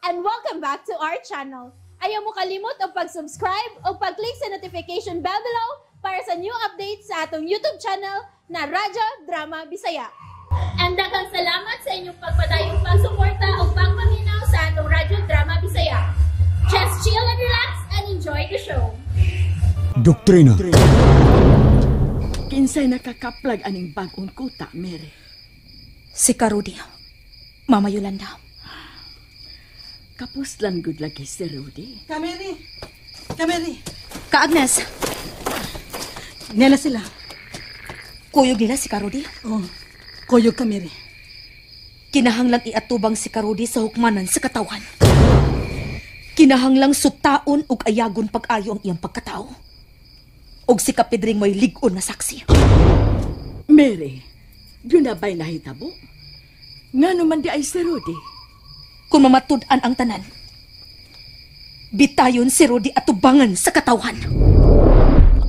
And welcome back to our channel. Ayaw mo kalimot og pag-subscribe o pag-click sa notification bell below para sa new updates sa atong YouTube channel na Radyo Drama Bisaya. And daghang salamat sa inyong pagpadayong pagsuporta o pagpaminaw sa atong Radyo Drama Bisaya. Just chill and relax and enjoy the show. Doktrina. Kinsay nakakaplag aning bag-ong kuta, Mary? Si Karudi, Mama Yolanda. Kapuslan gud lagi si Rudy. Kameri! Kameri! Ka Agnes. Nela sila. Kuyog nila si Karudi? Oo. Kuyog ka, Mary. Kinahanglang iatubang si Karudi sa hukmanan sa katawan. Kinahanglang sutaon ug ayagon pag-ayo ang iyang pagkatao. Og si Kapidring mo'y lig-on na saksi. Mary, yun na ba'y nahitabo? Nga naman di ay si Rudy. Kung mamatud-an ang tanan, bitayon si Rudy atubangan sa katawhan.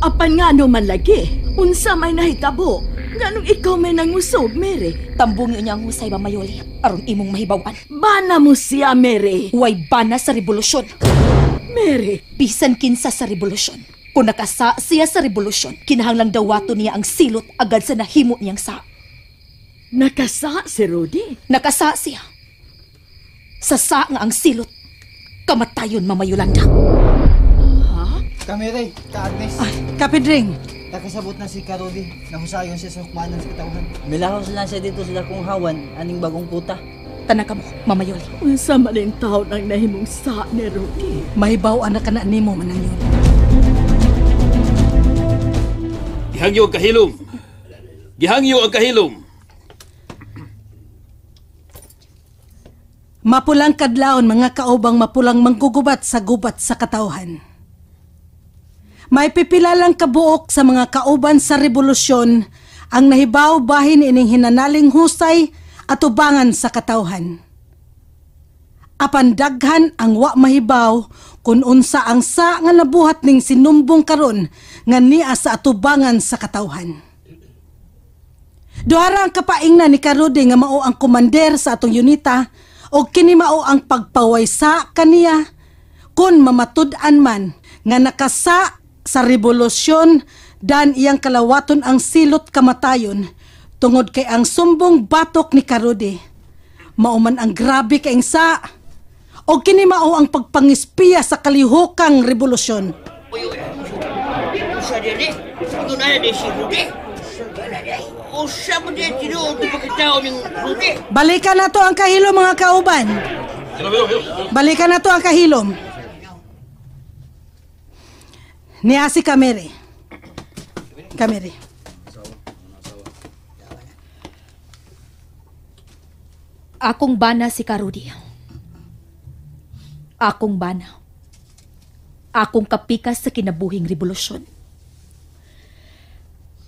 Apan nga no man lagi, unsa may nahitabo? Nganong ikaw may nangusog, Mary? Tambungin niya ang husay, Mama Yoli, aron imong mahibawan. Bana mo siya, Mary. Way bana sa revolusyon. Mary. Bisan kinsa sa revolusyon. Kung nakasa siya sa revolusyon, kinahanglang dawato niya ang silot agad sa nahimo niyang sa. Nakasa si Rudy? Nakasa siya. Sasa nga ang silot. Kamatayon, Mama Yolanda. Ha? Kamere, ka Agnes. Ay, Kapidring. Nakasabot na si Karodi. Nahusayon siya sa hukmanan sa katawhan. Milahos lang siya dito sa dakong hawan, aning bagong puta. Tanaka mo, Mama Yoli. Unsa man ang taon ang nahimong sa ni Rudy? Mahibaw anak ka na nimo, Manang Yoli. Gihangyo ang kahilom. Gihangyo ang kahilom. Mapulang kadlawon mga kaubang mapulang manggugubat sa gubat sa katawhan. May pipilalang kabuok sa mga kauban sa revolusyon ang nahibaw bahin ining hinanaling husay at ubangan sa katawhan. Apan daghan ang wa mahibaw kun unsa ang sa nga nabuhat ning sinumbong karon nga niya sa atubangan sa katawhan. Duhara ang kapaingna ni Karudi nga mao ang komander sa atong unita o kini mao ang pagpaway sa kaniya kun mamatud-an man nga nakasa sa revolusyon dan iyang kalawaton ang silot kamatayon tungod kay ang sumbong batok ni Karudi. Mao man ang grabe kaing sa o kini mao ang pagpangispiya sa kalihokang revolusyon. Balikan na to ang kahilom, mga kauban. Balikan na to ang kahilom. Niya si Kamere. Kamere. Akong bana si Karudi. Akong bana. Akong kapikas sa kinabuhing revolusyon.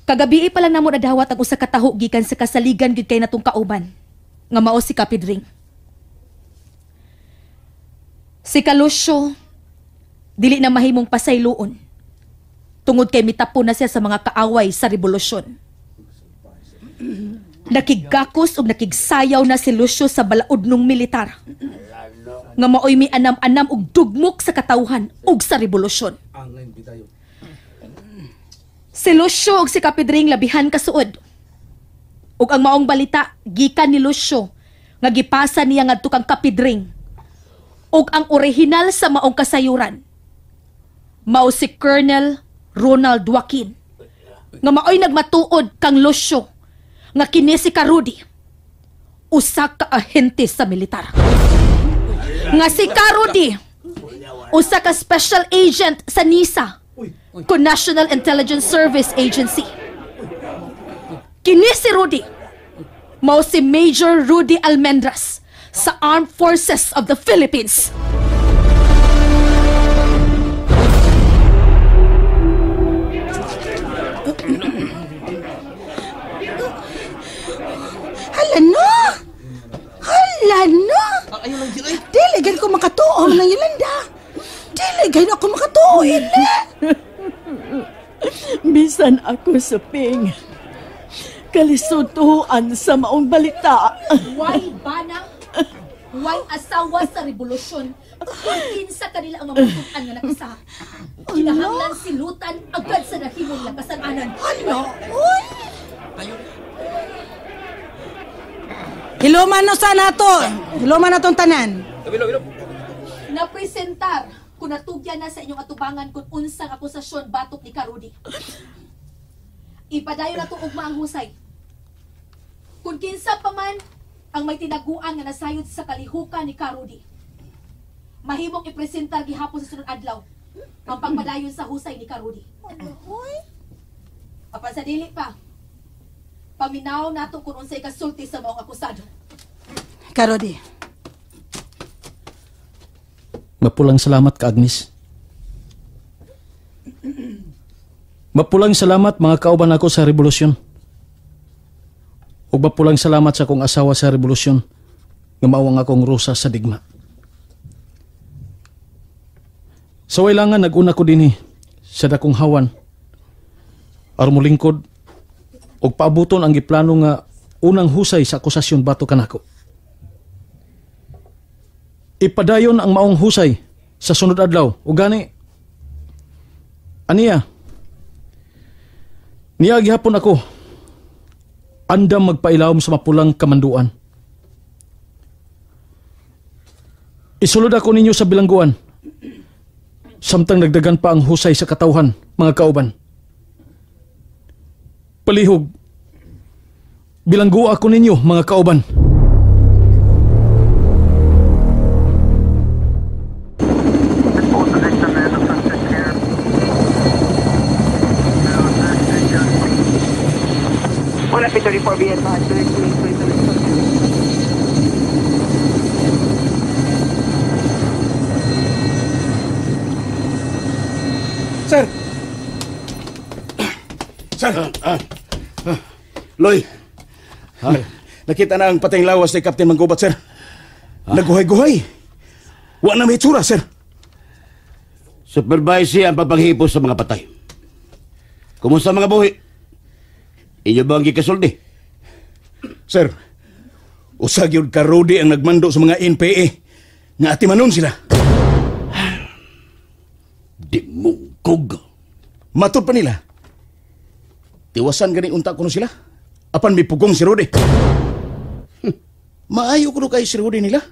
Kagabi pa lang namo nadawat ang usa ka taho gikan sa kasaligan gyud kay natong kauban nga mao si Kapidring. Si Kalusyo dili na mahimong pasayloon tungod kay mitapo na siya sa mga kaaway sa revolusyon. Nakigakos ug nakigsayaw na si Lucio sa balaodnong militar nga maoy mianam-anam og dugmok sa katawhan ug sa revolusyon. Si Lucio ug si Kapidring labihan kasuod. Ug ang maong balita gikan ni Lucio nga gipasa niya ngadto kang Kapidring. Ug ang orihinal sa maong kasayuran mao si Colonel Ronald Joaquin nga maoy nagmatuod kang Lucio nga kini si Karudi usa ka ahente sa militar. Nga si Karudi usa ka special agent sa NISA, kun National Intelligence Service Agency. Kini si Rudy mao si Major Rudy Almendras sa Armed Forces of the Philippines. Hala no! Hala no! Dili gani ko makatuo, Manang Yolanda. Dili gani ako makatuo, hili. Bisan ako suping. Kalisutuan sa maong balita. Why bana? Way asawa sa revolusyon. Kung kinsa kanila ang mamatukan nga nakasa. Kinahanglan silutan agad sa nahimong kasalanan. Hala, uy! Hiluman no sa nato. Hiluman natong tanan. Napresentar kung natugyan na sa inyong atubangan kung unsang akusasyon batok ni Karudi. Ipadayon na to ugma ang husay. Kung kinsa pa man ang may tinaguan nga nasayod sa kalihukan ni Karudi, mahimong ipresentar gihapon sa sunod adlaw ang pagpadayon sa husay ni Karudi. Apan sa dili pa, paminaw nato kung unsay kasulti sa maong akusado. Karudi. Mapulang salamat ka, Agnes. Mapulang salamat mga kauban ako sa revolusyon. Ug mapulang salamat sa akong asawa sa revolusyon nga mao ang akong rosa sa digma. Sa wailangan nag-una ko dinhi sa dakong hawan aron molingkod og paabuton ang giplano nga unang husay sa akusasyon batok kanako. Ipadayon ang maong husay sa sunod adlaw ug gani aniya niya gihapon ako andam magpailawom sa mapulang kamanduan. Isulod ako ninyo sa bilangguan samtang nagdagan pa ang husay sa katawhan, mga kauban. Palihog, bilanggo ako ninyo, mga kauban. Sir! Sir! Loy! Ha? Nakita na ang patayng lawas ni Captain Manggubat, sir. Naguhay-guhay. Wa na may itsura, sir. Supervise ang pagpanghipo sa mga patay. Kumusta mga buhi? Inyo ba ang gikasuldi? Sir, usag yun karodi ang nagmando sa mga NPA. Nga atimanon sila. Dimungkog. Matod pa nila. Tiwasan gani unta kuno sila. Apan may pugong si Rudy. Maayo kuno kay si Rudy nila.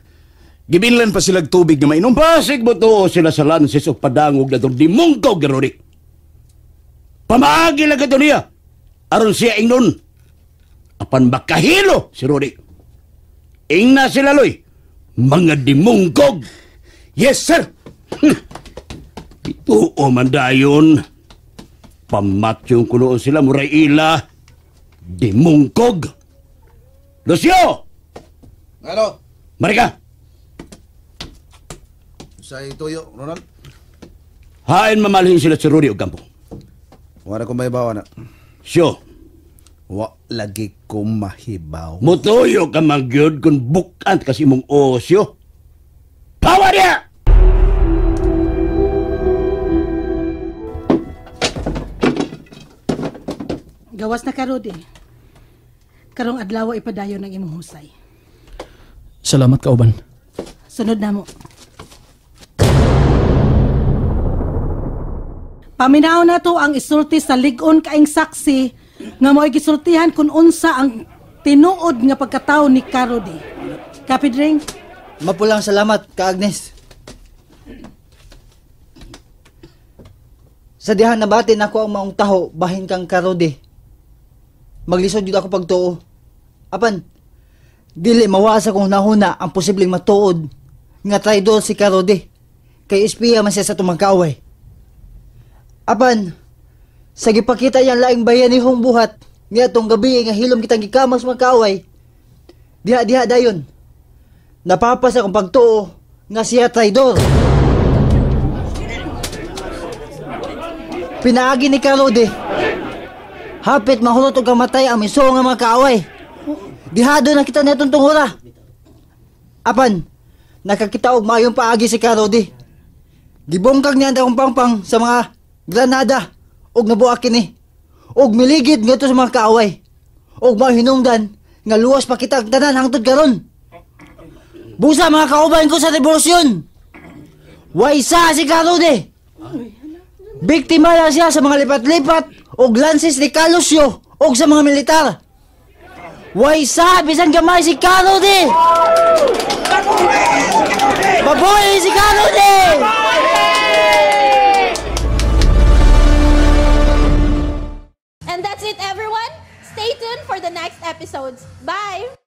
Gibinlan pa silag tubig na mainom. Basig mo to sila sa lanses o padangog na doon. Dimungkog, Rudy. Pamaagi lang ito niya. Aron siya ingnon. Apan makahilo si Rudy. Ingna sila, Loy. Mga dimungkog. Yes, sir. Ito man dayon. Pamatyong kunoon sila, muray ila. Dimungkog. Lucio! Ano? Marika! Sa ituyo, Ronald? Hain mamalhin sila si Rudy Ocampo. Wala kong mahibaw na. Syo. Wa lagi kong mahibaw. Mutuyo ka magyod kung bukan kasi mong osyo. Pawa niya! Gawas na ka, Rudy. Karong adlaw ipadayon ang imong husay. Salamat, kauban. Sunod na mo. Paminaw na to ang isulti sa lig-on kaing saksi nga mo'y gisultihan kung unsa ang tinuod nga pagkatao ni Karodi. Kapidring? Mapulang salamat, ka Agnes. Sa diha nabati nako ang maong taho bahin kang Karodi. Maglisod jud ako pagtuo. Apan dili mawa sa kong nahuna ang posibleng matuod nga traidor si Karodi. Kay espiya man siya sa tumang kaaway. Apan sa gipakita niyang laing bayanihong buhat niadtong gabi nga hilom kitang gikamang sa mga kaaway. Diha-diha dayon. Napapas akong pagtuo nga siya traidor. Pinaagi ni Karodi. Hapit mahulot og kamatay ang miso nga mga kaaway. Dihado na kita niadtong tungura. Apan nakakita og maayong paagi si Karodi. Gibungkag niya ang dakong pangpang sa mga granada og nabuak kini. Og miligid ngadto sa mga kaaway. Og mahinungdan nga luwas pa kita ang tanan hangtod karon. Busa mga kauban ko sa revolusyon. Waysa si Karode. Biktima na siya sa mga lipat-lipat og lances ni Calusio og sa mga militar. Waysa bisan gamay si Karode. Baboy si Karode! And that's it, everyone. Stay tuned for the next episodes. Bye!